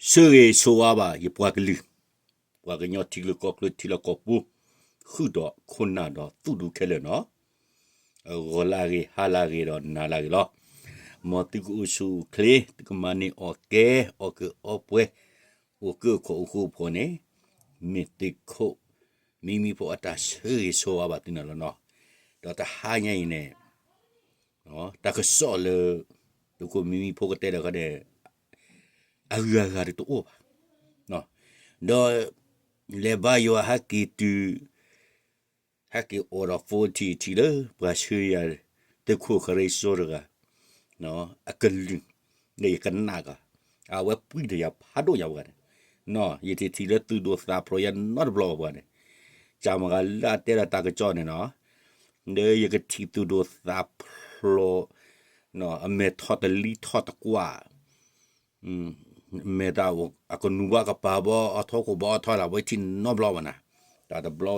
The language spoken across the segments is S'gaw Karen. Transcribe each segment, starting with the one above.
ဆၢဂ့ၤဆိဝါဘၣ် ယပှၤကလုာ်, ပှၤကညီထံချၢကီၢ်ချၢထံလီၢ်ကီၢ်ပူၤ, ဃုာ်ဒီးခိၣ်နၢ်ဒီးသူၣ်ဒူခဲလၢာ်နီၤ, ဂီၤလၢအဂ့ၤ ဟါလၢအဂ့ၤဒီးနၤလၢအဂ့ၤလီၤ. မ်သုကအိၣ်ဆူၣ်အိၣ်ချ့ သုကမၤန့ၢ်အီၣ်ကဲ အီၣ်ကၢအီပှဲၤ, အိၣ်ကၢခိၣ်အိၣ်ဃူအိၣ်ဖိးန့ၣ်, မ့ၢ်သုးခိၣ် မံမံဖိအတၢ်ဆၢဂ့ၤဆိဝါဘၣ်သုန့ၣ်လီၤနီၤ. ဒီးတဟါညါအံၤန့ၣ် တၢ်ကစီၣ်လၢ သုးခိၣ်မံမံဖိကတဲဒီးခီန့ၣ် အဂၤဂၤတအိၣ်ဘၣ်. ဒီး လဲၤဘါယွၤဟဲက့ၤတုၤ ဟဲက့ၤအိးဒီး forty ထံၣ်လၢ ပှၤဆှၢယၤ သုးခိၣ်ခရံစိတဂၤ အကလုၢ် ဒီးယကနၣ်ဂၤ အဝဲပှံၢ်ဒီးယၤဖးဒိၣ်ညါပှၤန့ၣ်, ယတထံၣ်လၢသူၣ်ဒိၣ်သးဖျိးယၤနီတဘျီဘၣ်ပှၤန့ၣ်, ကမၤဂၤလၢအတဲဒီးတၢ်ကစီၣ်န့ၣ်နီၤ, လၢယကထံၣ်သူၣ်ဒိၣ်သးဖျိး အမဲာ်ထီၣ်တလံထီၣ်တကွၢ် မဲာ်တၢ်အကနူၤဘၣ်ကပၤဘီ အထီခိၣ်ဘီအထီလၢ်ဘီ ယထံၣ်နီတဘျီဘၣ်နၤ, တၢ်တဘျီ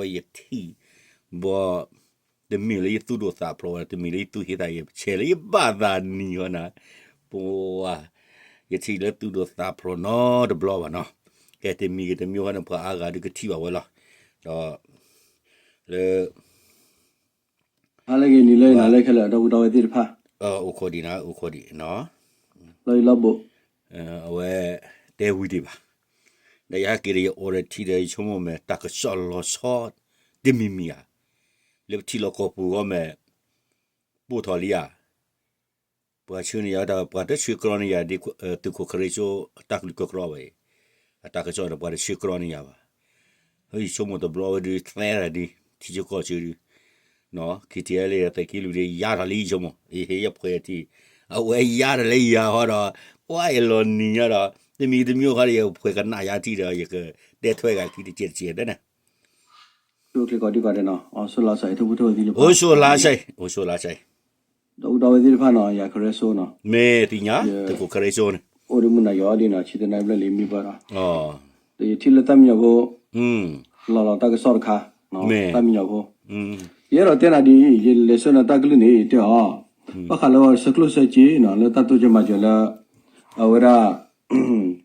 ဝဲယထံၣ်ဘီ တမ့ၢ်လၢယသူၣ်ဒိၣ်သးဖျိးဝဲ တမ့ၢ်လၢယသူၣ်ဟ့သးဟ့ ဆဲးလၢယဘၣ်သးနံၤဃီနၤ, ပဝါ ယထံၣ်လၢသူၣ်ဒိၣ်သးဖျိးနီတဘျီဘၣ်နီၤ, ကဲတမံၤဂ့ၤတမံၤဃီန့ၣ် ပှၤအါဂၤဒုးကထံၣ်ဘၣ်ဝဲလီၤ, ဒီး လၢ ဟါလၢအဂ့ၤ နံၤလၢအဂ့ၤ နၤလၢအဂ့ၤခဲလၢာ် ဒီပုၢ်ဒီဝဲၢ်သ့ၣ်တဖၣ်, အိၣ်ခိးဒံးနၤ အိၣ်ခိးဒံးနီၤ, လီၤအံၤလီၤဘိး, အဝဲတဲဝံၤဒံးဘၣ်, ဒီးယဟဲက့ၤဒီးယအိၣ်ဒီးထံၣ်ဒီးယဆိကမိၣ်မဲာ် တၢ်ကစီၣ်လီၤဆီတမံၤမံၤဧါ, လၢပထံလီၢ်ကီၢ်ပူၤဂီၢ်မဲာ် ပိၢ်ထီၣ်လံဧါ, ပှၤဆှၢန့ၢ်ယၤတၢ် ပှၤတဆှၢကြီန့ၢ်ယၤဒ် သုးခိၣ်ခရံစိ တၢ်ကလုၢ်ကကြီဘၣ်အံၤ, အတၢ်ကစီၣ်ဒီးပှၤတဆှၢကြီန့ၢ်ယၤဘၣ်, ယဆိကမိၣ်တဘျီဝဲဒုး သဲတၢ်ဒုး ထံဆၢကီၢ်ဆၢဒုး, ခံထံၣ်လၢယသုးက့လွံၢ်ဒုး ယါထီၣ်လံယဆိကမိၣ် ယဟ့ၣ်ယဖှဲးထံၣ်, အဝဲယါထီၣ်လၢယၤဃီဒီး ကွၢ်ယလီၤနံၤညါဒီး တမံၤတမံၤဃီဒီး ယဖှဲးကနၣ်ယါထံၣ်ဒီး ယကတဲထွဲဂၤခံတစဲးတစဲးဒၣ်န့ၣ် အိၣ်ဆိၣ်လါစဲး အိၣ်ဆိၣ်လါစဲး ဒီပုၢ်ဒီဝဲၢ်သ့ၣ်တဖၣ်နီၤ ယၤခရံစိနီၤ, မ့ၢ်သ့ၣ်ညါ သုးခိၣ်ခရံစိန့ၣ်, အိၣ်ဒီးမုၢ်နၤယီၤဒ်နီၤ ဆံတနံၣ်ဘျဲၣ်လံမံဘၣ်ဒီး, ဒီးယထံၣ်လၢသၣ်မံယီၤဖိ လီၤလီၤတၢ်ကစီၣ်တခါ, သၣ်မံယီၤဖိ, ယအဲၣ်ဒိးတဲနၤဒ်အံၤ ယလဲၤဆှၢနၤတၢ်ကလုၢ်န့ၣ် တဲအီၤ, ဘၣ်ဃးလၢဆဲးကျိးဆဲးစ့နီၤ လၢတၢ်တိစၢၤမၤစၢၤလၢ အဝဲဒၣ်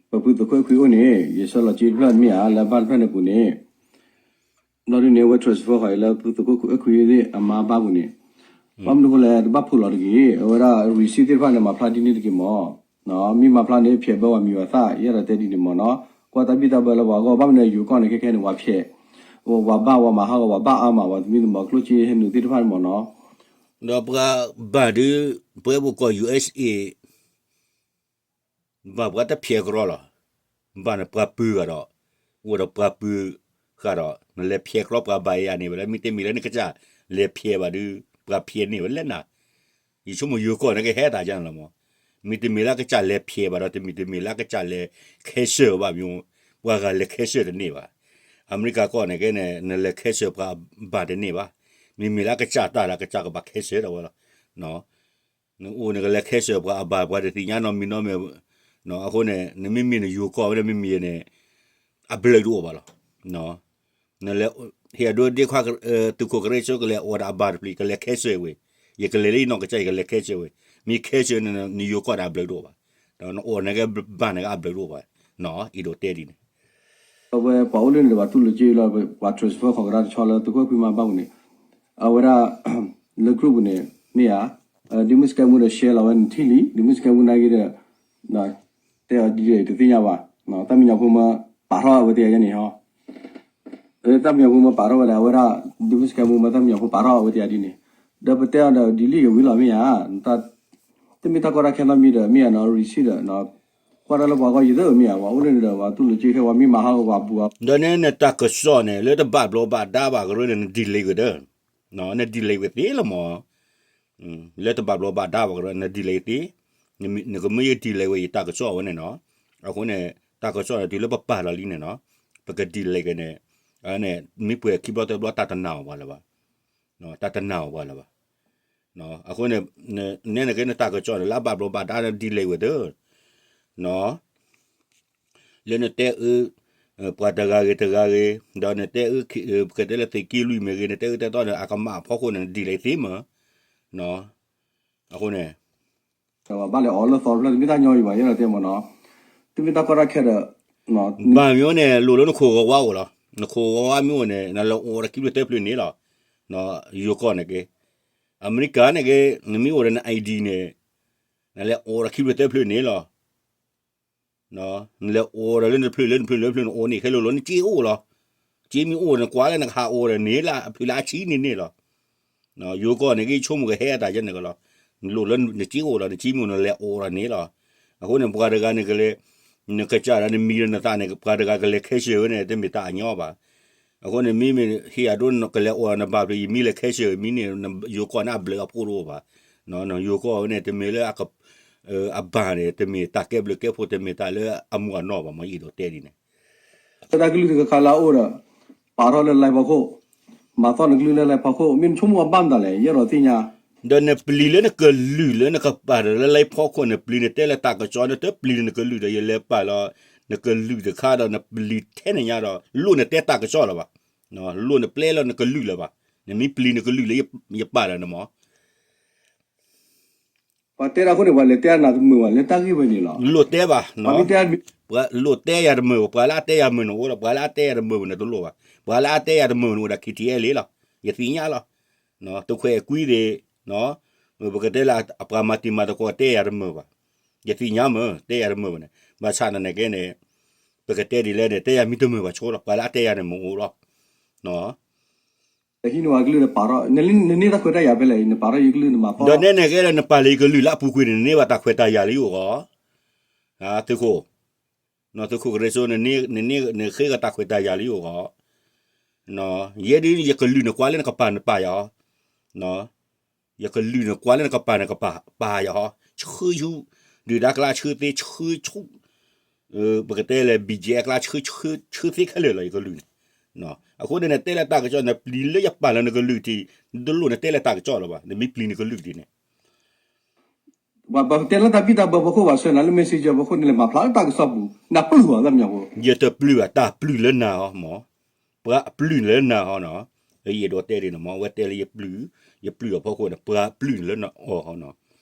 ပဖုသုးခိၣ်အဲၣ်ခွံအိၣ်န့ၣ် ယဆှၢလီၤစ့တဖျၢၣ်မ့ၢ်ဧါ လၢအဘၣ်တဖျၢၣ်န့ၣ်ပူၤန့ၣ် ဘျီဒ်န့ၣ် အဝဲ transfer ဃီၤအံၤလၢဖုသုးခိၣ်အဲၣ်ခွံသ့ၣ်အမါဘၣ်ပူၤန့ၣ်, ဘၣ်မနုၤဃိလဲၣ် တဘၣ်ဖှိၣ်လီၤတဂ့ၤ, အဝဲဒၣ် receipt သ့ၣ်တဖၣ်န့ၣ် မၤဖျါဒ်န့ၣ်တက့ၢ်မၢ်, မ့ၢ်မၤဖျါန့ၣ် ဖျဲးဘၢဝဲမံၤဝဲသၣ် ယအဲၣ်ဒိးတဲဒ်န့ၣ်မၢ်နီၤ, ကွၢ်တၢ်ဘံၣ်တၢ်ဘၢလၢပှၤဂီၢ် ဘၣ်မနုၤယိၤကီၢ်န့ၣ် ခဲခဲန့ၣ် ပှၤဖျဲး, ပှၤဘၣ်ဝဲမၤဟးဂီၤ ပှၤဘၣ်အါမး ပှၤသမံသမိးကျိၣ်စ့ဟဲနုာ်သ့ၣ်တဖၣ်န့ၣ်မၢ်နီၤ, ဒီးပှၤဘၣ်ဒုး ပှဲၤပူၤကီၢ် ယူၣ်အ့ၣ်အ့ ဘၣ်ပှၤတဖျဲးကြီလီၤ, ဘၣ်န့ၣ်ပှၤပုၢ်ဃာ်ဒီး, အိၣ်ဒီးပှၤပုၢ်ဃာ်ဒီး နလဲၤဖျဲးကြီပှၤဘၣ်ယၤန့ၣ်ဝဲလၢ မ့တမ့ၢ်လၢနကစၢ်လဲၤဖျဲးဘၣ်ဒုး ပှၤဖျဲးန့ၢ်ဝဲလဲၣ်နၤ, ယဆိကမိၣ်ယိၤကီၢ်န့ၣ်ကဟဲတၢ်ယါန့ၣ်လီၤမၢ်, မ့တမ့ၢ်လၢအကစၢ်လဲၤဖျဲးဘၣ်ဒီး တမ့ၢ်တမ့ၢ်လၢအကစၢ်လဲၤခဲစၢၣ်ဘၣ်မၢ်, ပှၤဂၤလဲၤခဲစၢၣ်တန့ၢ်ဘၣ်, အမဲရကၤကီၢ်န့ၣ်ကဲန့ၣ် နလဲၤခဲစၢၣ်ပှၤဘၣ်တန့ၢ်ဘၣ်, မ့မ့ၢ်လၢအကစၢ်တၢ်လၢအကစၢ်ကဘၣ်ခဲစၢၣ်ဒီးဝဲလီၤ နအိၣ်နကလဲၤခဲစၢၣ်ပှၤအဘၣ် ပှၤတသ့ၣ်ညါနီတမံၤနီတမံၤ, အဃိန့ၣ် နမ့မ့ၢ်နယိၤကီၢ်ဝဲဒၣ်မ့မ့ၢ်န့ၣ် အဘျုးတအိၣ်ဘၣ်လီၤ. နလဲၤဟ့ၣ်အဒိဒ့ခွါ သုးခိၣ်ကရ့စိ ကလဲၤအိၣ်ဒီးအဘၣ်တဖျၢၣ် ကလဲၤခဲစၢၣ်ဝဲ, ယကလဲၤလၢယနီၢ်ကစၢ် ယကလဲၤခဲစၢၣ်ဝဲ, မ့ၢ်ခဲစၢၣ်န့ၣ် နယိၤကီၢ်ဒီးအဘျုးတအိၣ်ဘၣ်, ဒီးနအိၣ်နကဘၣ်န့ၣ်ကအဘျုးတအိၣ်ဘၣ်, အံၤဒိးတဲဒ်န့ၣ် အဝဲပှၤအိၣ်လၢန့ၣ်ဒီး ပှၤတူၢ်လိာ်က့ၤလီၤ ပှၤ transfer ဃီၤကဒါတဆီလၢသုးခိၣ်အဲၣ်ခွံမါဘၣ်ပူၤန့ၣ်, အဝဲဒၣ် လၢ group ပူၤန့ၣ် မ့ၢ်ဧါ, ဒ်မုၢ်စကဲမူဒီး share လီၤဝဲန့ၣ်ထံၣ်လံ, ဒ်မုၢ်စကဲမူနာ်က့ဒီး တဲအီၤဒ်လဲၣ် တသ့ၣ်ညါဘၣ်, သၣ်မံယီၤဖိမၢပာ်ထီၣ်အဝဲတယၤယဲန့ၣ်ဟီ, သၣ်မံယီၤဖိမၢပာ်ထီၣ်ဝဲဒၣ် အဝဲဒၣ် ဒ်မုၢ်စကဲမူမၢသၣ်မံယီၤဖိပာ်ထီၣ်အဝဲတယၤဒ်န့ၣ်, ဒီးပတဲအီၤဒီးဒ်လံယဝံၤလီၤမ့ၢ်ဧါ, တမ့ၢ်တၢ်ကီတၢ်ခဲနီတမံၤဒီး မ့ၢ်ဧါနီၤ receipt ဒီး ကွၢ်တၢ်လၢပှၤဂီၢ်ယံၤသ့ၣ်မ့ၢ်ဧါ, ပှၤအိၣ်လၢန့ၣ်ဒီး ပှၤတူၢ်လိာ်က့ၤခဲ ပှၤမ့ၢ်မၤဟးဂီၤပှၤဘူးအီၤ, ဒီးန့ၣ်နတၢ်ကစီၣ်န့ၣ် လၢတဘၣ်ဘျီးဘၣ်ဒါဘၣ်ကရၢန့ၣ် န delete ဝဲဒီး, န delete ဝဲသ့လီၤမၢ်, လၢတဘၣ်ဘျီးဘၣ်ဒါဘၣ်ကရၢ န delete သ့, နကမ့ၢ်ယ delete ဝဲယတၢ်ကစီၣ်ဝဲန့ၣ်နီၤ, အဃိန့ၣ် တၢ်ကစီၣ်န့ၣ် တုၤလၢပပာ်လီၤလံန့ၣ်နီၤ, ပက delete က့ၤန့ၣ်, န့ၣ် မ့ၢ်ပှဲၤခံဘျီသၢဘျီတၢ်တနာ်အီၤပှၤလၢၤဘၣ် တၢ်တနာ်အီၤပှၤလၢၤဘၣ်. အဃိန့ၣ် နဲနကဲနတၢ်ကစီၣ်န့ၣ် လၢအဘၣ်ဘျီးဘၣ်ဒါန့ၣ် delete ဝဲသ့, လၢနတဲအၢ ပှၤတဂၤဂ့ၤတဂၤဂ့ၤ, ဒီးနတဲအၢ ပကတဲလၢသုးက့လွံၢ်မ့ၢ်ဂ့ၤ နတဲအၢတဲသီန့ၣ် အကမၣ်အဖီခိၣ်န့ၣ် delete သ့မၢ်, အဃိန့ၣ် ပှၤဘၣ်လဲၤအီၣ်လၢသီတဖျၢၣ် တမ့ၢ်တၢ်ညီအံၤဘၣ် ယအဲၣ်ဒိးတဲမၢ်နီၤ, တမ့ၢ်တၢ်ကီတၢ်ခဲဒီး ဘၣ်မ့ၢ်အိၣ်န့ၣ် လိၣ်လၢနခိၣ်ဂီၤဝါအိၣ်လီၤ. နခိၣ်ဂီၤဝါမ့ၢ်အိၣ်န့ၣ် နလဲၤအိၣ်ဒီးခံဖျၢၣ်သၢဖျၢၣ်န့ၣ်လီၤ. ယိၤကီၢ်န့ၣ်က့, အမဲရကၤန့ၣ်က့ နမ့ၢ်အိၣ်ဒီးန ID န့ၣ် နလဲၤအိၣ်ဒီးခံဖျၢၣ်သၢဖျၢၣ်န့ၣ်လီၤ. နလဲၤအိၣ်ဒီးလၢနဖျၢၣ်လၢနဖျၢၣ်လၢဖျၢၣ်နအိၣ်န့ၣ် ခဲလၢာ်လီၤ နစ့အိၣ်လီၤ. စ့မ့ၢ်အိၣ်နကွၢ်လၢနကဟးအိၣ်ဒီးန့ၣ်လၢအဖျၢၣ်လၢအဆံန့ၣ်န့ၣ်လီၤ. ယိၤကီၢ်န့ၣ်က့ ဆိကမိၣ်ကဟဲအတၢ်ယဲန့ၣ်ကလီၤ. နလိၣ်လၢနစ့အိၣ်လီၤ နစ့မ့ၢ်အိၣ်နလဲၤအိၣ်ဒီးန့ၣ်လီၤ. အဃိန့ၣ် ပှၤတဂၤန့ၣ်ကလဲၤ နကစၢ်ဒီးနမံၤဒီးနသးန့ၣ် ပှၤတဂၤကလဲၤခဲဆၢဝဲန့ၣ် တမ့ၢ်တၢ်အညီဘၣ်. အဃိန့ၣ် မ့မ့ၢ်ဟ့ၣ်အဒိနကလဲၤအိၣ်ဒီးနဘၣ်ဖျၢၣ် ယမ့ၢ်လဲၤခဲဆၢဝဲမံန့ၣ် ယိၤကီၢ်န့ၣ်အဘျုးအဖှိၣ်တအိၣ်ဘၣ်. ယိၤကီၢ်ဝဲန့ၣ် တမ့ၢ်လၢ အဘၣ်န့ၣ် တမ့ၢ်တၢ်ကဲဘျုးကဲဖှိၣ် တမ့ၢ်တၢ်လၢအမုာ်အနီၢ်ဘၣ် မ့ၢ်ယအဲၣ်ဒိးတဲဒ်န့ၣ် တၢ်ကလုၢ်တခါခါလၢအအိၣ်ဒီး ပာ်ထီၣ်လၢ live ဖီခိၣ်, မၤသီၣ်နကလုၢ်လၢ live ဖီခိၣ် မ့ၢ်နဆိကမိၣ်အဘၣ်မတၤလဲၣ် ယအဲၣ်ဒိးသ့ၣ်ညါ. ဒီးနပျံၤလၢနကလုၢ်လၢနကပာ်ဒီးလၢ live ဖီခိၣ် နပျံၤနတဲလၢတၢ်ကစီၣ် နတပျံၤနကလုၢ်ဒီး ယလဲၤပာ်လီၤ နကလုၢ်တခါဒီး နပျံၤထဲနညါဒီး လိၣ်နတဲတၢ်ကစီၣ်လၢၤဘၣ်. လိၣ်နပျဲလီၤနကလုၢ်လၢၤဘၣ်. နမ့ၢ်ပျံၤနကလုၢ်လၢယပာ်ဒီးန့ၣ်မ့ၢ် ပှၤတဲတၢ်အဃိန့ၣ် ပှၤလဲၤတဲနၤတမုာ်ဘၣ် လၢတၢ်ဂ့ၢ်ဝဲန့ၣ်လီၤ. လိၣ်တဲဘၣ်, ပှၤလိၣ်တဲယၤတမုာ်ဘၣ်, ပှၤလၢအတဲယၤတမုာ်န့ၣ်အိၣ်ဒီး ပှၤလၢအတဲယၤတမုာ်ဘၣ်န့ၣ်တလိၣ်ဘၣ်. ပှၤလၢအတဲယၤတမုာ်န့ၣ်အိၣ်ဒီး KTLA လီၤ. ယသ့ၣ်ညါလီၤ. သုးခွဲးကွံသ့ၣ်, ပကတဲလၢအပှၤမၤတံၤမၤသကိးတဲယၤတမုာ်ဘၣ်. ယသ့ၣ်ညါမုာ် တဲယၤတမုာ်ဘၣ်န့ၣ် ဘၣ်ဆၣ်သနာ်က့န့ၣ် ပကတဲဒ်လဲၣ်န့ၣ် တဲယၤမ့ၢ်တမုာ်ဘၣ်ဆိလီၤ ပှၤလၢအတဲယၤန့ၣ်မ့ၢ်အိၣ်လီၤ. ဟံးန့ၢ်ဝဲကလုၢ်နပာ်ထီၣ်, နန့ၢ်တၢ်ခွဲးတၢ်ယာ်ဖဲလဲၣ် နပာ်ထီၣ်ယကလုၢ်နမၤသီၣ်. ဒီးနဲန့ၣ်ကဲလၢနပာ်လၢယကလုၢ်လၢအပူၤကွံာ်န့ၣ် နန့ၢ်ဘၣ်တၢ်ခွဲးတၢ်ယာ်လၢယအိၣ်ဂီၢ်, သုးခိၣ်, သုးခိၣ်ကရၢစိန့ၣ် နဃ့ကတၢ်ခွဲးတၢ်ယာ်လၢယအိၣ်ဂီၢ်, ယဲဒ်ယကလုၢ်နကွၢ်လၢနကပာ်နပာ်ယၤအီၤ ယကလုၢ်နကွၢ်လၢနကပာ်နကပာ်ပာ်ယၤဟီ, ဆှၢဆူ ဒုၣ်ဒါကျါဆှၢသ့ ဆှၢဆူ ပကတဲလၢ ဘံၣ်ကၠဲၣ် အကျါ ဆှၢသ့ခဲလၢာ်လီၤ ယကလုၢ်န့ၣ်. အဃိန့ၣ် နတဲလၢတၢ်ကစီၣ် နပျံၤလၢယပာ်လၢနကလုၢ်ထံး, တလိၣ်နတဲလၢတၢ်ကစီၣ်လၢၤဘၣ်, နမ့ၢ်ပျံၤနကလုၢ်ဒ်န့ၣ် ပှၤတဲလၢတၢ်ဘံၣ်တၢ်ဘၢဖီခိၣ်ဘၣ် ဆှၢနၤလၢ messenger ဖီခိၣ်န့ၣ် လဲၤမၤဖျါလၢတၢ်ကစီၣ်ပူၤ နပျုၢ်ဘၣ်သ့ၣ်မညီဖိ, ယတပျုၢ်ဘၣ် တၢ်ပျုၢ်လၢနၤအီၤမး, ပှၤပျုၢ်လၢနၤအီၤနီၤ, ယအဲၣ်ဒိးတဲဒ်န့ၣ်မး အဝဲတဲလၢယပျုၢ်, ယပျုၢ်အဖီခိၣ်န့ၣ် ပှၤပျုၢ်လၢနၤအီၤနီၤ,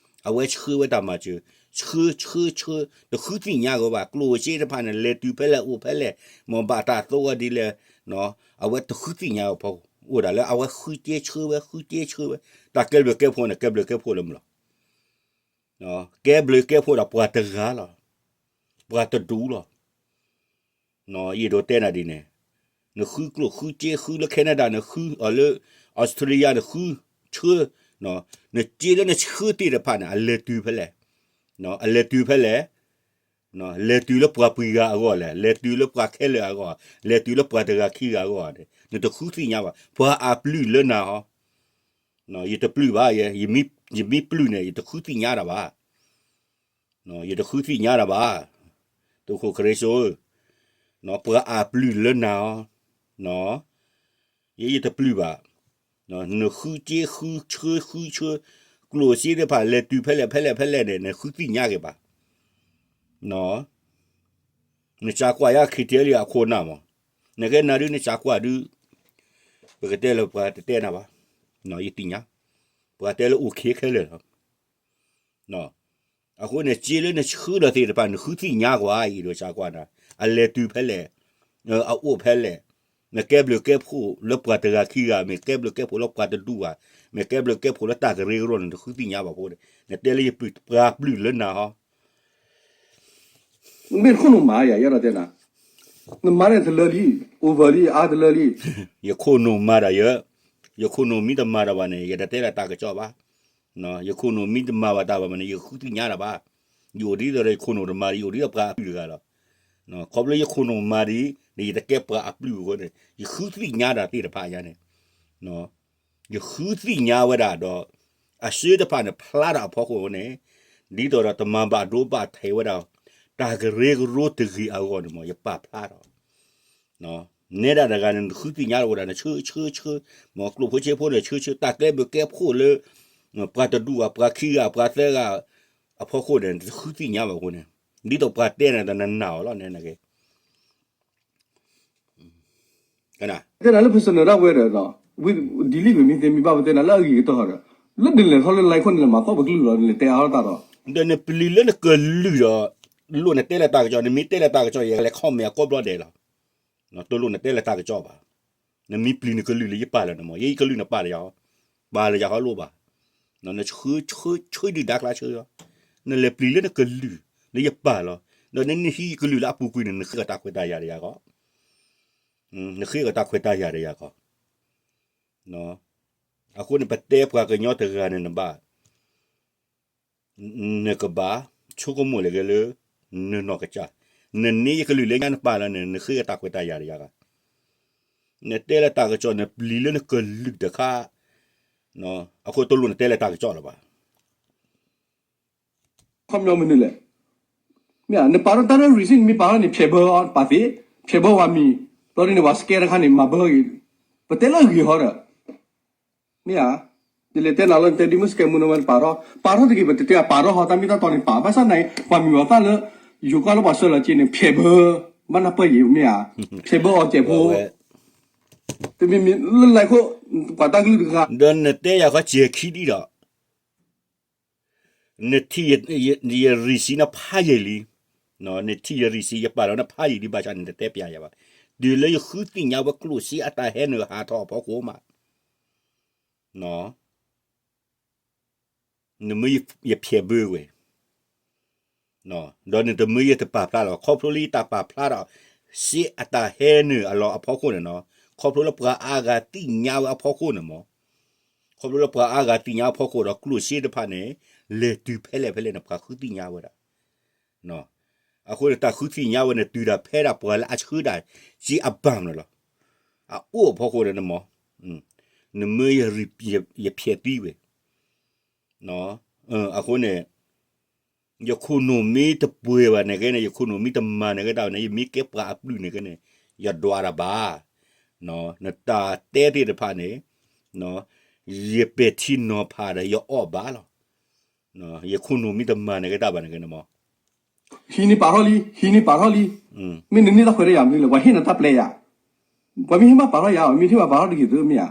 အဝဲဆှၢဝဲတၢ်မၤစၢၤ, ဆှၢ ဆှၢ ဆှၢ တဃုသ့ၣ်ညါက့ၤဘၣ် ကျိၣ်စ့တဖၣ်န့ၣ် လဲၤတုၤဖဲလဲၣ်အိၣ်ဖဲလဲၣ်, မ်ဘၣ်တၢ်သိဝဲဒ်လဲၣ်, အဝဲတဃုသ့ၣ်ညါအဖီခိၣ် အိၣ်ဒၣ်လၢအဝဲဃုက့ဆှၢဝဲ ဃုက့ဆှၢဝဲ, တၢ်ကဲဘျုးကဲဖှိၣ်န့ၣ် ကဲဘျုးကဲဖှိၣ်လၢမုၢ်လီၤ. ကဲဘျုးကဲဖှိၣ်ဒီးပှၤတဂၤလီၤ, ပှၤတဒူၣ်လီၤ. ယအဲၣ်ဒိးတဲနၤဒ်န့ၣ်, နဃုကျိၣ်ဃုစ့ ဃုလၢ Canada နဃု, လၢ Australia နဃု, ဆှၢ, နစ့လၢနဆှၢသ့ၣ်တဖၣ်န့ၣ် အလဲၤတုၤဖဲလဲၣ်, အလဲၤတုၤဖဲလဲၣ်, လဲၤတုၤလၢပှၤပှဲၤဂၤအဂီၢ်လဲၣ်, လဲၤတုၤလၢပှၤခဲလၢာ်အဂီၢ်, လဲၤတုၤလၢပှၤတဂၤခံဂၤအဂီၢ်န့ၣ် နတဃုသ့ၣ်ညါဘၣ်, ပှၤအပျုၢ်လၢနၤဟီ ယတပျုၢ်ဘၣ်, ယမ့ၢ်ပျုၢ်န့ၣ် ယတဃုသ့ၣ်ညါတၢ်ဘၣ်, ယတဃုသ့ၣ်ညါတၢ်ဘၣ်, သုးခိၣ်ကရၢစိဧၢ, ပှၤအပျုၢ်လၢနၤအီၤ, ယဲယတပျုၢ်ဘၣ်, နဃုစ့ဃုဆှၢဃုဆှၢ, ကျိၣ်စ့သ့ၣ်တဖၣ်လဲၤတုၤဖဲလဲၣ်ဖဲလဲၣ်ဖဲလဲၣ်န့ၣ် နဃုသ့ၣ်ညါက့ၤဘၣ် နစးကွၢ်ယါ KTLA အခိၣ်နၢ်မး, နကဲနၤဒုး နစးကွၢ်ဒုး, ပကတဲလၢပှၤတတဲနၤဘၣ်, ယသ့ၣ်ညါ, ပှၤတဲလၢအိၣ်ခ့ ခဲလၢာ်လီၤ. အဃိန့ၣ် စ့လၢနဆှၢဒီးသ့ၣ်တဖၣ် နဃုသ့ၣ်ညါကွၢ်အံၤဒီးစးကွၢ်နၤ, အလဲၤတုၤဖဲလဲၣ်, အအိၣ်ဖဲလဲၣ်, နကဲဘျုးကဲဖှိၣ်လၢပှၤတဂၤခံဂၤ, မ့ၢ်ကဲဘျုးကဲဖှိၣ်လၢပှၤတဒူၣ်ဧါ, မ့ၢ်ကဲဘျုးကဲဖှိၣ်လၢတၢ်ကရၢကရိန့ၣ် နဃုသ့ၣ်ညါဘၣ်အဃိန့ၣ်, နတဲလၢယပျုၢ် ပှၤပျုၢ်လၢနၤဟီ မ့ၢ်တခိၣ်နူာ်မၤယၤ ယအဲၣ်ဒိးတဲနၤ, နမၤန့ၣ်တလၢလံ, over လံ, အါတလၢလံ. ယခိၣ်နူာ်မၤတၢ်ယဲ, ယခိၣ်နူာ်မ့ၢ်တမၤတၢ်ဘၣ်န့ၣ် ယတတဲလၢတၢ်ကစီၣ်ဘၣ်. ယခိၣ်နူာ်မ့ၢ်တမၤဘၣ်တၢ်ဘၣ်မးန့ၣ် ယဃုသ့ၣ်ညါတၢ်ဘၣ်. ယအိၣ်ဒ်သိးဒီးယခိၣ်နူာ်တမၤဒီး ယအိၣ်ဒ်သိးပှၤအပျုၢ်တဂၤလီၤ. ခီဖျိယခိၣ်နူာ်မၤဒ်န့ၣ် ယတကဲပှၤအပျုၢ်အဃိန့ၣ် ယဃုသ့ၣ်ညါတၢ်သ့ၣ်တဖၣ်ညါန့ၣ် ယဃုသ့ၣ်ညါဝဲဒၣ်ဒီး အစၢတဖၣ်န့ၣ် ဖျါတၢ်အဖီခိၣ်န့ၣ် ဒ်သိးဒီးတမၤဘၣ်ဒိဘၣ်ထံးဝဲဒၣ် တၢ်ကရၢကရိတဂ့ၤအဂီၢ်န့ၣ်မး ယပာ်ဖျါထီၣ်. နဲဒၣ်တဂၤန့ၣ် နဃုသ့ၣ်ညါဝဲဒၣ် နဆှၢဆှၢဆှၢ, မ်ကျိၣ်ဖိစ့ဖိန့ၣ် ဆှၢဆှၢ တၢ်ကဲဘျုးကဲဖှိၣ်လၢ ပှၤတဒူၣ်ဘၣ် ပှၤခံဂၤ ပှၤသၢဂၤ အဖီခိၣ်န့ၣ် နတဃုသ့ၣ်ညါဘၣ်အဃိန့ၣ် ဒ်သိးပှၤတဲန့ၣ် တနနာ်အီၤလီၤန့ၣ်က့ တဲနၤလၢ personal ဒၣ်ဝဲဒီး delete ဝဲမ့ၢ်သ့မ့ၢ်ဘၣ်ဝဲတဲနၤလၢအဂ့ၤကတၢၢ်ဒီး လၢနလဲၤထီၣ်လၢ line ခိၣ်န့ၣ် လဲၤမၤသီၣ်ပကလုၢ်လီၤ နလဲၤတဲအါထီၣ်တၢ်ဒီး ဒီးနပျံၤလၢနကလုၢ်ဒီး တလိၣ်နတဲလၢတၢ်ကစီၣ်, နမ့ၢ်တဲလၢတၢ်ကစီၣ် ယကလဲၤ comment အကိးဘျီဒဲးလီၤ. တလိၣ်နတဲလၢတၢ်ကစီၣ်ဘၣ်. နမ့ၢ်ပျံၤနကလုၢ်လၢယပာ်လီၤန့ၣ်မး, ယကလုၢ်နပာ်လၢယၤ, ပာ်လၢယၤဟီလိၣ်ဘၣ်. နဆှၢ ဆှၢ ဆှၢဒုၣ်ဒါကျါဆှၢလီၤ. နလဲၤပျံၤလၢနကလုၢ်လၢယပာ်လီၤ, ဒီးနနဟံးယကလုၢ်လၢအပူၤကွံာ်န့ၣ် နဃ့အတၢ်ခွဲးတၢ်ယာ်ဒီးယၤဂီၢ်, နဃ့အတၢ်ခွဲးတၢ်ယာ်ဒီးယၤဂီၢ်. အဃိန့ၣ် ပတဲပှၤကညီတဂၤန့ၣ် နဘၣ် နကဘၣ်ဆိကမိၣ်လၢက့ၤလၢ နနီၢ်ကစၢ်, နန့ၢ်ယကလုၢ်လၢညါနပာ်လီၤန့ၣ် နဃ့အတၢ်ခွဲးတၢ်ယာ်ဒီးယၤဂီၢ်. နတဲလၢတၢ်ကစီၣ် နပျံၤလၢနကလုၢ်တခါ, အဃိတလိၣ်နတဲလၢတၢ်ကစီၣ်လၢၤဘၣ်. ခီပညီမနုၤလဲၣ်. မ့ၢ်ဧါ, နပာ်ထီၣ်တၢ်လၢ receipt မ့ၢ်ပာ်ထီၣ်န့ၣ် ဖျဲးဘၢအီၤပာ်သ့, ဖျဲးဘၢဝဲမံၤ, ဘျီဒ်န့ၣ် ပှၤ scan တခါန့ၣ် မၤဘၢဂ့ၤ, ပတဲလၢအဂ့ၤဟီဒီး, မ့ၢ်ဧါ, ယလဲၤတဲနၤလၢနတဲဒ်မုၢ်စကဲမူနီၤ မ့ၢ်နပာ်ထီၣ်, ပာ်ထီၣ်တဂ့ၤ ပတတဲပာ်ထီၣ်ဟီ တၢ်မ့ၢ်တၢ်တီန့ၣ်ပာ်, ဘၣ်ဆၣ်သနာ်က့ ပှၤမံၤဝဲသၣ်လၢ ယိၤကီၢ်လၢပှၤဆှၢလီၤက့န့ၣ် ဖျဲးဘၢ, ဘၣ်နၢ်ပၢၢ်ယံၤ မ့ၢ်ဧါ, ဖျဲးဘၢအီၤကဲးဖိ, တမံၤမံၤလၢလဲၤခိၣ်, ပှၤတၢ်ကလုၢ်တဂၤ, ဒီးနတဲယၤဃီစဲၤခံဒံဒီး နထံၣ်ယ receipt နဖးယံာ်လံ, နထံၣ်ယ receipt ယပာ်လီၤနဖးယံာ်လံ ဘၣ်ဆၣ်န့ၣ် နတတဲပျးယၤဘၣ်. တုၤလၢယဃုသ့ၣ်ညါဝဲကျိၣ်စ့အတၢ်ဟဲနုာ်ဟးထီၣ်အဖီခိၣ်မး, နမ့ၢ်ယဖျဲးဘၢဝဲ, ဒီးနတမ့ၢ်ယတပာ်ဖျါလီၤ. ခီဖျိလၢယတၢ်ပာ်ဖျါဒီး စ့အတၢ်ဟဲနုာ်အလီၢ်အဖီခိၣ်န့ၣ်နီၤ, ခီဖျိလၢပှၤအါဂၤသ့ၣ်ညါဝဲအဖီခိၣ်န့ၣ်မး, ခီဖျိလၢပှၤအါဂၤသ့ၣ်ညါအဖီခိၣ်ဒီး ကျိၣ်စ့တဖၣ်န့ၣ် လဲၤတုၤဖဲလဲၣ်ဖဲလဲၣ်န့ၣ် ပှၤဃုသ့ၣ်ညါဝဲဒၣ်. အဃိန့ၣ် တၢ်ဃုသ့ၣ်ညါဝဲန့ၣ် တုၤဒၣ်ဖဲဒၣ်ပှၤလၢအဆှၢဒၣ်စ့အဘၣ်မးလီၤ. အအိၣ်အဖီခိၣ်န့ၣ်မး, နမ့ၢ်ယဖျဲးသံဝဲ, အဃိန့ၣ် ယခိၣ်နူာ်မ့ၢ်တပှဲၤဘၣ်န့ၣ်ကဲန့ၣ်, ယခိၣ်နူာ်မ့ၢ်တမၤန့ၣ်ကဲတၢ်န့ၣ်, ယမ့ၢ်ကဲပှၤအပျုၢ်န့ၣ်ကဲန့ၣ်, ယဒွးတၢ်ဘၣ်. နတၢ်တဲသ့ၣ်တဖၣ်န့ၣ်, ယပဲာ်ထံနီၤဖးဒီးယအီၣ်ဘၣ်လီၤ. ယခိၣ်နူာ်မ့ၢ်တမၤန့ၣ်ကဲတၢ်ဘၣ်န့ၣ်ကဲန့ၣ်မး, ဟံးန့ၢ်ပာ်ထီၣ်လံ, ဟံးန့ၢ်ပာ်ထီၣ်လံ, မ့ၢ်နန့ၢ်တၢ်ခွဲးတၢ်ယာ်မနုၤလဲၣ်, ပှၤဟ့ၣ်နၤတၢ်ပျဲယၤ, ပှၤမ့ၢ်ဟ့ၣ်ဘၣ်ပာ်ထီၣ်ယၤ, မ့ၢ်ထံၣ်ဘၣ်ပာ်ထီၣ်တဂ့ၤသုမ့ၢ်ဧါ.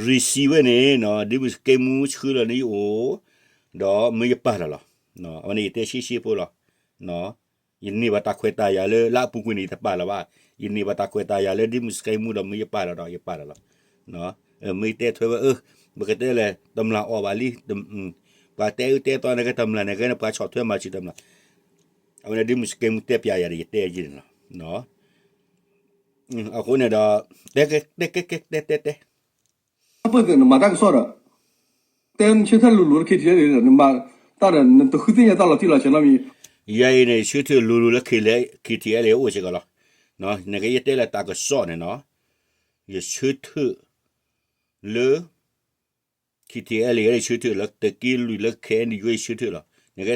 receipt ဝဲန့ၣ် ဒ်မုၢ်စကဲမူဆှၢလီၤန့ၣ်ယအိၣ်, ဒီးမ့ၢ်ယပာ်လီၤလီၤ. အဝဲန့ၣ်ယတဲရှဲရှဲဖိလီၤ. ယန့ၢ်ဘၣ်တၢ်ခွဲးတၢ်ယာ်လၢ လၢအပူၤကွံာ်န့ၣ် ယတပာ်လၢၤဘၣ်. ယန့ၢ်ဘၣ်တၢ်ခွဲးတၢ်ယာ်လၢ ဒ်မုၢ်စကဲမူဒီး မ့ၢ်ယပာ်လီၤဒီး ယပာ်လီၤလီၤ. မ့ၢ်ယတဲထွဲဝဲ အၢ ပကတဲလဲၣ် တမျၢ်အီၣ်ဘၣ်လံ, ပှၤတဲအၢတဲသီန့ၣ်ကဲတမျၢ်န့ၣ်ကဲန့ၣ် ပှၤဆီၣ်ထွဲမၤစၢၤတမျၢ်, အဝဲန့ၣ်ဒ်မုၢ်စကဲမူတဲပျးယၤဒီး ယတဲယဲန့ၣ်လီၤ. အဃိန့ၣ်ဒီး တဲကဲ တဲကဲ တဲ တဲ တဲ ပနမၤတၢ်ကစီၣ်ဒီး တဲနဆၢထၢၣ်လိၤလိၤလၢ KTLA ဒီး နမၤတၢ်ဒီး နတဃုသ့ၣ်ညါတၢ်လီၤတံၢ်လီၤဆဲးနီတမံၤ. ယၤအံၤန့ၣ် ယဆၢထၢၣ်လိၤလိၤလၢ KTLA အိၣ်စ့ၢ်ကီးလီၤ. နကယတဲလၢတၢ်ကစီၣ်န့ၣ်နီၤ, ယဆၢထၢၣ်လၢ KTLA ယဆၢထၢၣ်လီၤ, သုးက့လွံၢ်လၢ KNU ယဆၢထၢၣ်လီၤ. နက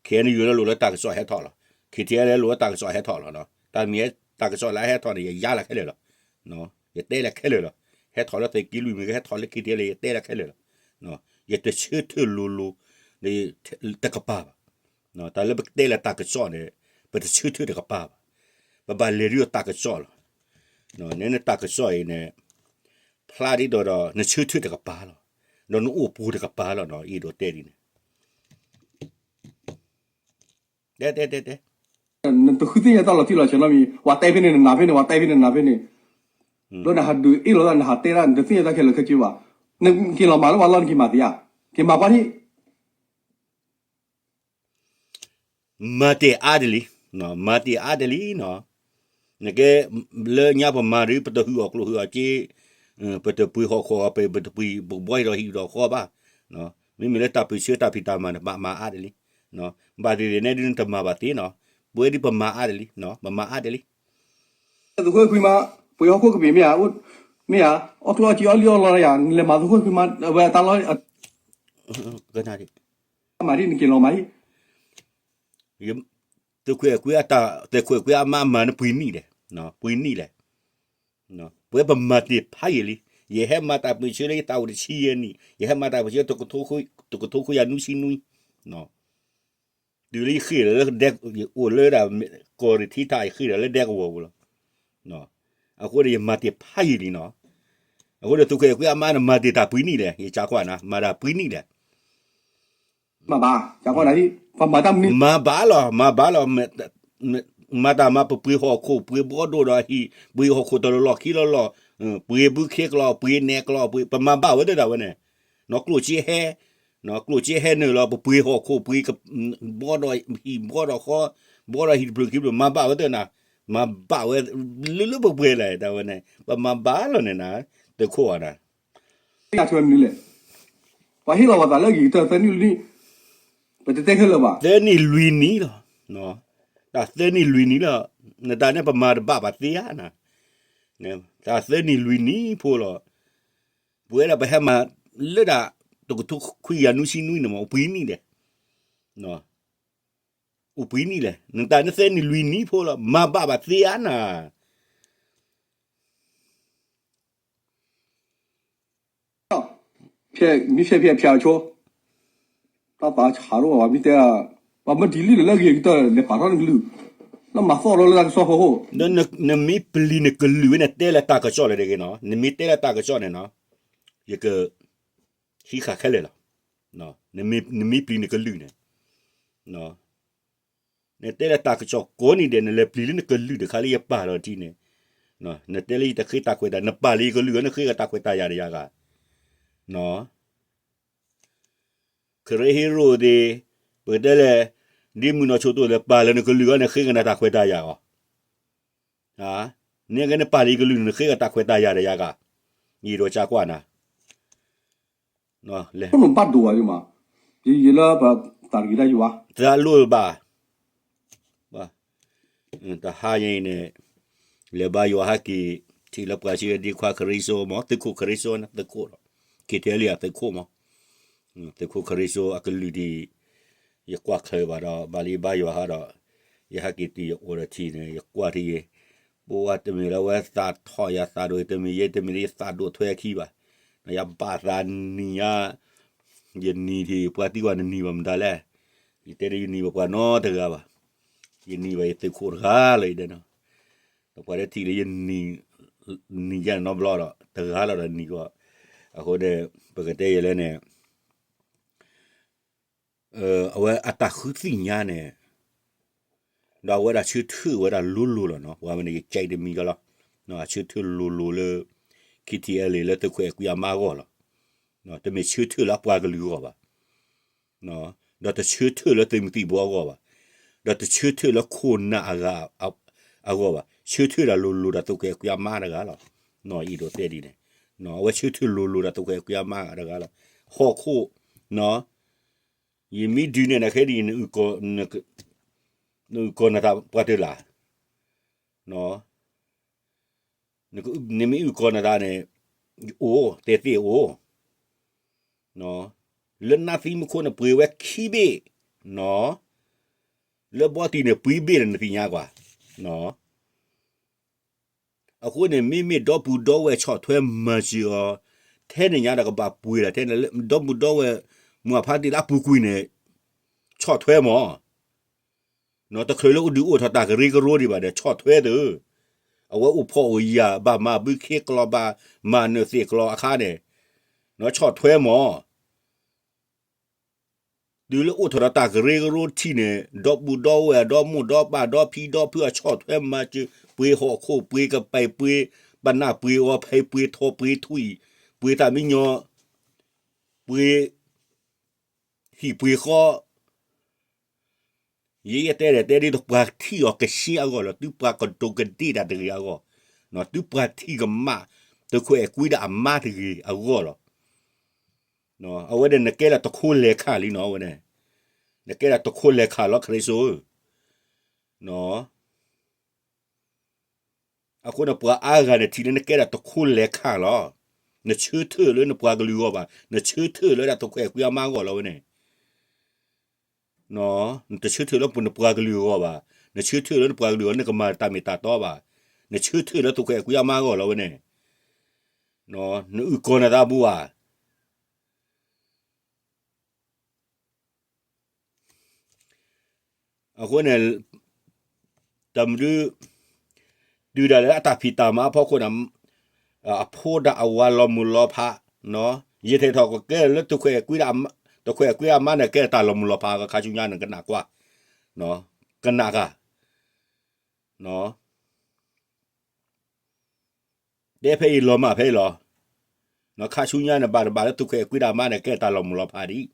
KNU လၢလိၣ်လၢတၢ်ကစီၣ်ဟဲထီၣ်လီၤ, KTLA လၢလိၣ်လၢတၢ်ကစီၣ်ဟဲထီၣ်လီၤ. တၢ်မ့ၢ်တၢ်ကစီၣ်လၢအဟဲထီၣ်န့ၣ် ယယါလၢခဲလၢာ်လီၤ. ယတဲလၢခဲလၢာ်လီၤ. ဟဲထီၣ်လၢသုးက့လွံၢ်မ့ၢ်ဂ့ၤ ဟဲထီၣ်လၢ KTLA ယတဲလၢခဲလၢာ်လီၤ. ယတဆၢထၢၣ်လိၤလိၤ တကပၤဘၣ်. တၢ်လၢပကတဲလၢတၢ်ကစီၣ်န့ၣ် ပတဆၢထၢၣ်တကပၤဘၣ်. ပဘၣ်လဲၤဒ်သိးတၢ်ကစီၣ်လီၤ. နတၢ်ကစီၣ်အံၤန့ၣ် ဖျါဒ်သိးဒီး နဆၢထၢၣ်တကပၤလီၤ. ဒီးနအိၣ်ပူၤတကပၤလီၤနီၤ, အဲၣ်ဒိးတဲဒ်န့ၣ် တဲတဲတဲတဲ နတဃုသ့ၣ်ညါတၢ်လီၤတံၢ်လီၤဆဲးနီတမံၤ, ပှၤတဲဖဲန့ၣ် နနာ်ဖဲန့ၣ်, ပှၤတဲဖဲန့ၣ် နနာ်ဖဲန့ၣ်, ဒီးနဟးဒုးအ့ၣ်လိာ်သး နဟးတဲဒၣ် နတသ့ၣ်ညါတၢ်ခဲလၢာ်ခဲဆ့ဘၣ်. နက့ၤလီၤမၤလၢပှၤလီၢ် နက့ၤမၤသ့ဧါ, က့ၤမၤပှၢ်ထံၣ် မၤတ့ၢ်အါတလံ, မၤတ့ၢ်အါတလံနီၤ. နကဲ လၢညါပမၤဒီး ပတဟုၣ်အီၣ်ကျိၣ်ဟုၣ်အီၣ်စ့, ပတပှ့ၤဟီၣ်ခိၣ်အီၣ်ပှ့ၤ, ပတပှ့ၤပဘှီဒီးဟံၣ်ဒီးဃီဘၣ်. မ့မ့ၢ်လၢတၢ်ပၢၢ်ဆၢတၢ်ဖံးတၢ်မၤန့ၣ် ဘၣ်မၤအါတလံ. ဘၣ်သ့ၣ်သ့ၣ်နဲဒ်နတမၤဘၣ်သ့နီၤ, ပဝဲဒ်ပမၤအါတလံ, ပမၤအါတလံ. သုးခိၣ်အဲၣ်ခွံမး, ပှ့ၤဟီၣ်ခိၣ်ကပ့ၤမ့ၢ်ဧါ, မ့ၢ်ဧါ, အီၣ်ကျိၣ်အီၣ်စ့အီၣ်လံအီၣ်လီယၤ, နလဲၤမၤသုးခိၣ်အဲၣ်ခွံမး, အဝဲအတၢ်လီၢ် မၤဒ်နက့ၤလီၤမၤဒ် သုးခိၣ်အဲၣ်ခွံအတၢ်, သုးခိၣ်အဲၣ်ခွံအမါမၤန့ၣ်ပှ့ၤနံၣ်လဲၣ်, ပှ့ၤနံၣ်လဲၣ်. ပဝဲပမၤတ့ၢ်ဖးယံာ်လံ. ယဟဲမၤတၢ်ပၢၢ်ဆၢလၢယသးအိၣ်တဆံယဲၢ်နံၣ်, ယဟဲမၤတၢ်ပၢၢ်ဆၢတကထိခွံကယၤနွံဆံနွံ, တုၤလၢယဃ့ၢ်ဒီးလၢဒဲ, ယအိၣ်လၢဒၣ်ကီၢ်ရ့ၣ်ထံထး ယဃ့ၢ်ဒီးလၢဒဲကဝီၤပူၤလီၤ. အဃိန့ၣ်ယမၤတ့ၢ်ဖးယံာ်လံနီၤ. အဃိန့ၣ်သုးခိၣ်အဲၣ်ခွံအမါန့ၣ် မၤတ့ၢ်တၢ်ပှ့ၤနံၣ်လဲၣ်, ယစးကွၢ်နၤ မၤတၢ်ပှ့ၤနံၣ်လဲၣ်. မၤဘၣ်, ပမၤတၢ်မနုၤ, မၤဘၣ်လီၤ, မၤဘၣ်လီၤ, မၤတၢ်မၤ ပပှ့ၤဟီၣ်ခိၣ် ပှ့ၤဘီဒိၣ်ဒီးဟံၣ်, ပှ့ၤဟီၣ်ခိၣ်တလီၢ်ခံလီၢ်လီၢ်, ပှ့ၤဘုခ့ကျိာ်, ပှ့ၤနဲၣ်ကျိာ်, ပှ့ၤ, ပမၤဘၣ်ဝဲသ့ၣ်ဒၣ်ဝဲန့ၣ်, နီၢ်ကျိၣ်စ့ဟဲ, နီၢ်ကျိၣ်စ့ဟဲနုာ်လီၤ ပပှ့ၤဟီၣ်ခိၣ် ပှ့ၤ ဘီဒီးဟံၣ်ဘီဒီးဃီ, ဘီဒီးဟံၣ်တဖျၢၣ်ခံဖျၢၣ် မၤဘၣ်ဝဲသ့ၣ်နၤ, မၤဘၣ်ဝဲ, လၢလၢပပှ့ၤလဲၣ် တၢ်ဝဲန့ၣ် ပမၤဘၣ်လီၤန့ၣ်နၤ, သုးခိၣ်အီၤနၤ ပှၤဟ့ၣ်လီၤပသးလၢအဂ့ၤကတၢၢ် သၢနံၣ်လွံၢ်နံၣ်, ပတတဲခဲလၢာ်ဘၣ်, သၢနံၣ်လွံၢ်နံၣ်လီၤ, တၢ်သၢနံၣ်လွံၢ်နံၣ်လီၤ, နတၢ်န့ၣ်ပမၤတဘၣ်ဘၣ်သ့ဧါနၤ, တၢ်သၢနံၣ်လွံၢ်နံၣ်ဖိလီၤ, ပဝဲဒၣ်ပဟဲမၤလၢဒၣ် တကထိခွံကယၤနွံဆံနွံန့ၣ်မး အိၣ်ပှဲၤနံၣ်လဲၣ်, အိၣ်ပှဲၤနံၣ်လဲၣ်, နတၢ်န့ၣ်သၢနံၣ်လွံၢ်နံၣ်ဖိလီၤ မၤဘၣ်ဘၣ်သ့ဧါနၤ မ့ၢ်ဖဲဖဲဖဲအဆိ, တၢ်ပာ်ဆးရိၣ်ဘၣ်မ့ၢ်တဲ, ပှၤမ့ၢ်ဒ်လံၣ်လၢအဂ့ၤကတၢၢ် လဲၤပာ်ထီၣ်နကလုၢ်, လၢမၤသီၣ်လီၤလၢတၢ်ကစီၣ်ဖိ, နမ့ၢ်ပျံၤနကလုၢ်ဝဲန့ၣ် တဲလၢတၢ်ကစီၣ်လၢတဂ့ၤနီၤ, နမ့ၢ်တဲလၢတၢ်ကစီၣ်န့ၣ်နီၤ, ယက ဟံးဃာ်ခဲလၢာ်လီၤ, နမ့ၢ်ပျံၤနကလုၢ်န့ၣ် နတဲလၢတၢ်ကစီၣ်ကိးနံၤဒဲး နလဲၤပျံၤလၢနကလုၢ်တခါလၢယပာ်လီၤထံန့ၣ်, နတဲလၢယတဃ့တၢ်ခွဲးတၢ်, နပာ်လၢယကလုၢ် နဃ့ကတၢ်ခွဲးတၢ်ယာ်တယၤဂၤ, ခရ့ဟ့ရိၣ်သ့ၣ်, ပကတဲလဲၣ်, ဒ်မုၢ်နီၢ်ဆိတိၣ်လဲၤပာ်လၢနကလုၢ်အီၤ နဃ့ကနၤတၢ်ခွဲးတၢ်ယာ်အီၤ, နကနပာ်လၢယကလုၢ်န့ၣ် နဃ့ကတၢ်ခွဲးတၢ်ယာ်တယၤဂၤ, ယံၤဒိၣ်ကၢ်ကွၢ်နၤ ဘၣ်ဒိဘၣ်, သးလိၣ်ဘၣ်, တဟါညါအံၤန့ၣ်, လဲၤဘါယွၤဟဲက့ၤ, ထံၣ်လၢပှၤဆံဒ့ခွါခရံစိမး သုးခိၣ်ခရံစိ သုးခိၣ်လီၤ, က့ၤထဲလံအသုးခိၣ်မး, သုးခိၣ်ခရံစိအကလုၢ်ဒ်အံၤ, ယကွၢ်ချၢဘၣ်ဒီး ဘၣ်လံဘါယွၤဟးဒီး, ယဟဲက့ၤတုၤယအိၣ်ဒီးထံၣ်န့ၣ် ယကွၢ်ထံၣ်ယ, ပဝဲတမ့ၢ်လၢအဝဲသးထီၣ်ယၤသးဒိၣ် တမ့ၢ်ယဲ တမ့ၢ်လၢယသးဒိၣ်ထွဲခံဘၣ်, ယဘၣ်သးနံၤညါ, ယနံၤထံၣ်ပှၤသံကွၢ်နနံၤဘၣ်မတၤလဲၣ်, ယတဲဒ်ယနံၤဘၣ်ပှၤနီတဂၤဘၣ်, ယနံၤဘၣ်ယသုးခိၣ်တဂၤလၢၤအံၤဒီး, ဒီးပှၤတထံၣ်လၢယနံၤ, နံၤယဲၢ်နီတဘျီဒီး တဂၤလီၤဒီးနံၤကီး, အဃိန့ၣ်, ပကတဲယဲလဲၣ်န့ၣ် အဝဲအတၢ်ဃုသ့ၣ်ညါန့ၣ်, ဒီးအဝဲဒၣ်ဆၢထၢၣ်ဝဲဒၣ်လိၤလိၤလီၤနီၤ, ပှၤဝဲန့ၣ်ယကဲတမံၤကလီၤ, အဆၢထၢၣ်လိၤလိၤလၢ ခံထံၣ်အဲလ့ၣ် လၢသုးခိၣ်အဲၤကွံအမါအဂီၢ်လီၤ, တမ့ၢ်ဆၢထၢၣ်လၢအပှၤကလုာ်အဂီၢ်ဘၣ်, ဒီးတဆၢထၢၣ်လၢသုးမုၢ်သံၣ်ဘိအဂီၢ်ဘၣ်, ဒီးတဆၢထၢၣ်လၢခိၣ်နၢ်အဂၤ အဂီၢ်ဘၣ်, ဆၢထၢၣ်ဒၣ်လိၤလိၤဒီးသုးခိၣ်အဲၤကွံအမါတဂၤလီၤ, အံၤဒိးတဲဒ်န့ၣ်, အဝဲဆၢထၢၣ်လိၤလိၤဒီးသုးခိၣ်အဲၤကွံအမါတဂၤလီၤ, ဟီၣ်ခိၣ်, ယမ့ၢ်ဒုးနဲၣ်နၤခဲဒ်အံၤ, နအုၣ်ကီၤနသးပှၤတလၢ်, နမ့ၢ်အုၣ်ကီၤနသးန့ၣ်, အိၣ်တဲသ့ၣ်အိၣ်, လၢနါသံမူခိၣ်န့ၣ်ပှ့ၤဝဲခံဘ့ၣ်, လၢဘီတံၢ်န့ၣ်ပှ့ၤဘ့ၣ်ဒီးနသ့ၣ်ညါကွၢ်, အဃိန့ၣ် မ့မ့ၢ်ဒီပုၢ်ဒီဝဲၢ်ဆီၣ်ထွဲမၤစၢၤအီၤ, ထဲန့ၣ်ညါဒီးကဘၣ်ပှ့ၤလီၤ, ထဲန့ၣ်လၢဒီပုၢ်ဒီဝဲၢ် မုၢ်အဖါတံၢ်လၢအပူၤကွံာ်န့ၣ်, ဆီၣ်ထွဲမး, တချုးလၢအိၣ်ဒုးအိၣ်ထီၣ်တၢ်ကရၢကရိဒံးဘၣ်ဒီး ဆီၣ်ထွဲသု, အဝဲအိၣ်ဖှီၣ်အိၣ်ယာ် ဘၣ်မၤဘုခ့ကျိာ် ဘၣ်မၤနၢၤသ့ၣ်ကျိာ်အခါန့ၣ်, ဆီၣ်ထွဲမး တုၤလၢအိၣ်ထီၣ်ဒီးတၢ်ကရၢကရိထံၣ်န့ၣ် ဒီပုၢ်ဒီဝဲၢ် ဒီမိၢ်ဒီပၢ် ဒီဖံဒီဖု အဆီၣ်ထွဲမၤစၢၤ ပှ့ၤဟီၣ်ခိၣ် ပှ့ၤကပၤ ပှ့ၤပနၢ် ပှ့ၤအီၤဖဲ ပှ့ၤထိၣ် ပှ့ၤထွံၣ် ပှ့ၤသၣ်မံညီၤ ပှ့ၤ ဟံၣ်ပှ့ၤဃီ ယဲယတဲဒီးတဲဒ်သိးပှၤထံၣ်အီၤကဆှီအဂီၢ်လီၤ. သုပှၤကဒူးကဒ့ၣ်တၢ်တဂ့ၤအဂီၢ်, သုပှၤထံၣ်ကမၣ် သုးခိၣ်အဲၤကွံဒၣ်အမါတဂ့ၤအဂီၢ်လီၤ. အဝဲန့ၣ်နကဲဒၣ်တခိၣ်လဲၤခၣ်လံနီၤ, အဝဲန့ၣ် နကဲဒၣ်တခိၣ်လဲၤခၣ်လီၤ ခရံာ်စိဧၢ. အဃိန့ၣ် ပှၤအါဂၤန့ၣ်ထံၣ်လၢနကဲဒၣ်တခိၣ်လဲၤခၣ်လီၤ. နဆၢထၢၣ်လၢနပှၤကလုာ်အဂီၢ်ဘၣ်, နဆၢထၢၣ်လၢဒၣ်သုးခိၣ်အဲၤကွံအမါအဂီၢ်လီၤဝဲန့ၣ်. နတဆၢထၢၣ်လၢနပှၤကလုာ်အဂီၢ်ဘၣ်, နဆၢထၢၣ်လၢနပှၤကလုာ်အဂီၢ် နကမၤတၢ်မ့ၢ်တၢ်တီဘၣ်, နဆၢထၢၣ်လၢသုးခိၣ်အဲၤကွံအမါအဂီၢ်လီၤဝဲန့ၣ်. နအုၣ်ကီၤနသးဘူဧါ. အဃိန့ၣ် တၢ်မနုၤ တုၤဒၣ်လဲာ်လၢအတၢ်ဖံးတၢ်မၤအဖီခိၣ်န့ၣ် အဖိဒၣ်အဝၤလီၤမုၢ်လီၤဖး, ယထဲထီၣ်ကကဲလၢသုးခိၣ်အဲၤကွံဒၣ် သုးခွဲးကွံအမါန့ၣ်ကဲတၢ်လီၤမုၢ်လီၤဖး ခါဆူညါန့ၣ် ကနၣ်ကွၢ်, ကနၣ်ဂၤ, တဲဖဲအံၤလီၤမၢ်ဖဲအံၤလီၤ. ခါဆူညါန့ၣ် ဘၣ်တဘၣ်လၢသုးခွဲးကွံတၢ်မါန့ၣ် ကဲတၢ်လီၤမုၢ်လီၤဖးဒံး,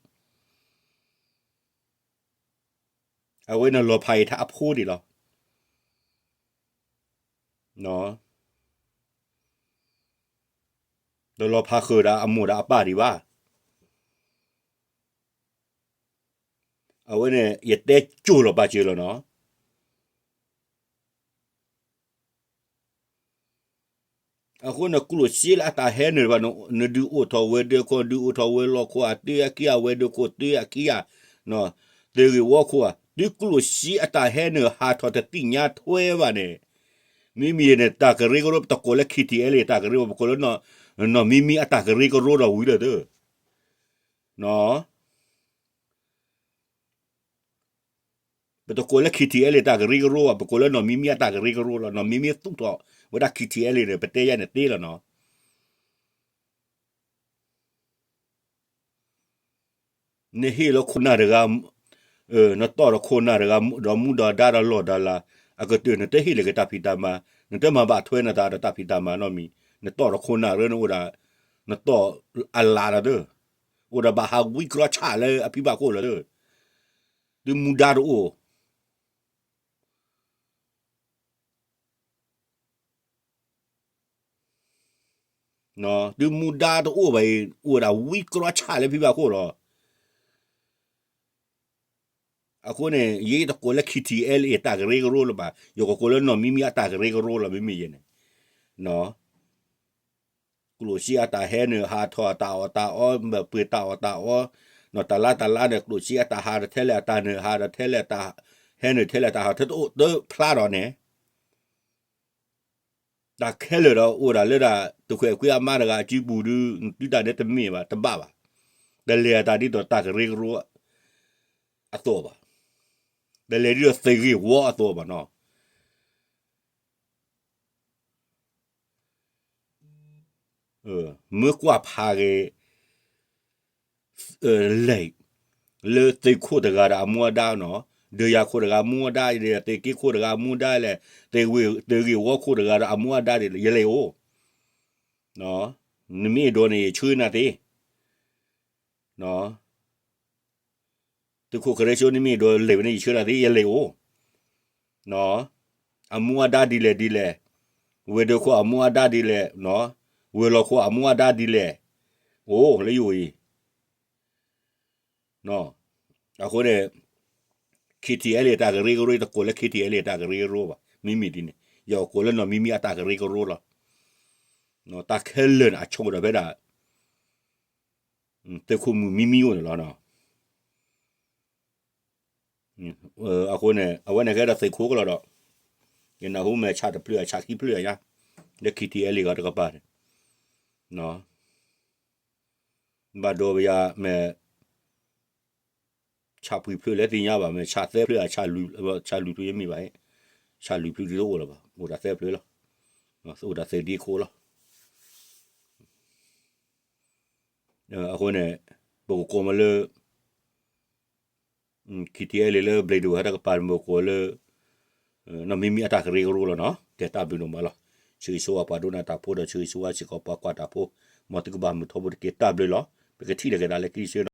အဝဲန့ၣ်လီၤဖးအံၤထါအဖိဒံးလီၤ. တလီၤဖးဃုာ်ဒီးအမိၢ်ဒီးအပၢ်ဒံးဘၣ်. အဝဲန့ၣ် ယတဲကၠိၢ်လီၤပာ်စၢၤလီၤနီၤ. အဃိန့ၣ် ကျိၣ်စ့လၢအတၢ်ဟဲနုာ်ဘၣ်, နဒုးအိၣ်ထီၣ်ဝဲၤဒၢးခိၣ် ဒုးအိၣ်ထီၣ်ဝဲၤလီၢ်ခိၣ်ဧါ, တုၤအခံဂၤဝဲၤဒၢးခိၣ် တုၤအခံဂၤ, သုးဂ့ၢ်ဝီခိၣ်ဧါ, တုၤကျိၣ်စ့အတၢ်ဟဲနုာ်ဟးထီၣ်တသ့ၣ်ညါထွဲဘၣ်န့ၣ်, မ့မ့ၢ်န့ၣ် တၢ်ကရၢကရိ ပတကိးလၢ ခံထံၣ်အဲလ့ၣ် တၢ်ကရၢကရိ ပကိးလၢ နီၢ်မံမံအတၢ်ကရၢကရိဒီးဝံၤလၢသု ပတကိးလၢ ခံထံၣ်အဲလ့ၣ် တၢ်ကရၢကရိဘၣ်, ပကိးလၢနီၢ်မံမံအတၢ်ကရၢကရိလီၤ. နီၢ်မံမံသူၣ်ထီၣ်ဝဲဒၣ် ခံထံၣ်အဲလ့ၣ်န့ၣ် ပတဲယဲန့ၣ်သ့လီၤနီၤ. နဟ့ၣ်လီၤခိၣ်နၢ်တဂၤ, နတီၢ်ဒီးခိၣ်နၢ်တဂၤ ဒီးမူဒီးဒါဒီးလီၢ်ဒီးလၤ, အကတၢၢ်နတဟ့ၣ်လၢၤက့ၤတၢ်ဖံးတၢ်မၤ, နတမၤဘၣ်ထွဲနသးဒီးတၢ်ဖံးတၢ်မၤနီတမံၤ, နတီၢ်ဒီးခိၣ်နၢ်ရၢနအိၣ်ဒီး, နတီၢ်အလၤဒီးတၢ်, အိၣ်ဒီးဘၣ်ဟးဝံကြီဆၣ်လၢအဖံဘၣ်ခိၣ်လီၤတၢ်, သုမူဒါတအိၣ် သုမူဒါတအိၣ်ဘၣ်အံၤ အိၣ်ဒၣ်ဝံကြီဆၣ်လၢဖံဘၣ်ခိၣ်လီၤ. အဃိန့ၣ် ယတကိးလၢ ခံထံၣ်အဲလ့ၣ် တၢ်ကရၢကရိလၢၤဘၣ်, ယကကိးလၢနီၢ်မံမံအတၢ်ကရၢကရိလီၤ မ့မ့ၢ်ယဲန့ၣ် ကျိၣ်စ့အတၢ်ဟဲနုာ်ဟးထီၣ်အတၢ်အီၣ်တၢ်အီ, ပှ့ၤတၢ်အီၣ်တၢ်အီ, နီၢ်တလါတလါန့ၣ် ကျိၣ်စ့အတၢ်ဟးထဲလဲၣ် အတၢ်နုာ်ဟးထဲလဲၣ်, ဟဲနုာ်ထဲလဲၣ် တၢ်ဟးထဲတအိၣ်တဖျါဒီးန့ၣ် တၢ်ခဲလၢာ်ဒီးအိၣ်ဒၣ်လၢဒၣ် သုးခွဲးကွံအမါတဂၤအစုပူၤဒုး နသုတၢ်န့ၣ်တမ့ၢ်ဘၣ် တဘၣ်ဘၣ်. တလဲၤအတၢ်ဒ်သိးတၢ်ကရၢကရိအသိးဘၣ်. တလဲၤဒ်သိးသုးဂ့ၢ်ဝီအသိးဘၣ်နီၤ. မ့ၢ်ကွၢ်ဖးဂ့ၤ လဲၤ လၢသုးခိၣ်တဂၤဒီးအမူအဒါနီၤ, ဒုးယၤခိၣ်တဂၤအမူအဒါ, သုးက့ခိၣ်တဂၤအမူအဒါလဲၣ်, သုးဂ့ၢ်ဝီခိၣ်တဂၤဒီးအမူအဒါဒ်လဲၣ် ယလဲၤအိၣ်, နမ့ၢ်အဲၣ်ဒိးန့ၣ် ယဆှၢနၤသ့ သုးခိၣ်ကရၢဆိ နမ့ၢ်အဲၣ်ဒိးလဲၤဝဲန့ၣ် ယဆှၢနၤသ့ ယလဲၤအိၣ်, အမူအဒါဒ်လဲၣ်ဒ်လဲၣ်, ဝဲၤဒၢးခိၣ်အမူအဒါဒ်လဲၣ်, ဝဲၤလီၢ်ခိၣ်အမူအဒါဒ်လဲၣ်, အိၣ်လၢယအိၣ်အံၤ အဃိန့ၣ် ခံထံၣ်အဲလ့ၣ် တၢ်ကရၢကရိ တကိးလၢ ခံထံၣ်အဲလ့ၣ် တၢ်ကရၢကရိဘၣ်. မ့မ့ၢ်ဒ်န့ၣ် ယကကိးလၢနီၢ်မံမံအတၢ်ကရၢကရိလီၤ. တၢ်ခဲလၢာ်န့ၣ် အဆိကတၢၢ်ဖဲဒၣ် သုးခိၣ်မုၣ်မံမံအိၣ်န့ၣ်လီၤ. အဃိန့ၣ် အဝဲန့ၣ်ကဲဒီးသုးခိၣ်ကလီၤဒီး ယနၢ်ဟူမဲာ်ဆၣ်တဖျၢၣ်အဆၣ်ခံဖျၢၣ်ညါ လၢ ခံထံၣ်အဲလ့ၣ် ဂၤတကပၤန့ၣ် ဘၣ်ဒိပယၤမဲာ် ဆၣ်ပှံၤဖျၢၣ်လၢသ့ၣ်ညါဘၣ် မဲာ်ဆၣ်သၢဖျၢၣ် ဆၣ်လွံၢ်ဖျၢၣ်ယမ့ၢ်ဘၣ်, ဆၣ်လွံၢ်ဖျၢၣ်ဒ်တအိၣ်လၢၤဘၣ် အိၣ်ဒၣ်သၢဖျၢၣ်လီၤ. အိၣ်ဒၣ်သၢဒ့ခိၣ်လီၤ. အဃိန့ၣ် ပကကိးမးလၢ ခံထံၣ်အဲလ့ၣ် လၢဘျံးဒိၣ်ဟဲတကပၤန့ၣ် ပကကိးလၢ နီၢ်မံမံအတၢ်ကရၢကရိလီၤနီၤ. ကဲတၢ်ဘျုးဒိၣ်မးလီၤ. ဆၢဂ့ၤဆၢဝါပှၤဒိကနၣ်တၢ်ဖိဒီး ဆၢဂ့ၤဆၢဝါစ့ၢ်ကီးပှၤကွၢ်တၢ်ဖိ မ်သုကဘၣ်မုာ်ထီဘိတက့ၢ်. တၢ်ဘျုးလီၤ. ပကထံၣ်လိာ်က့ၤဒၣ်လၢခံဆၢ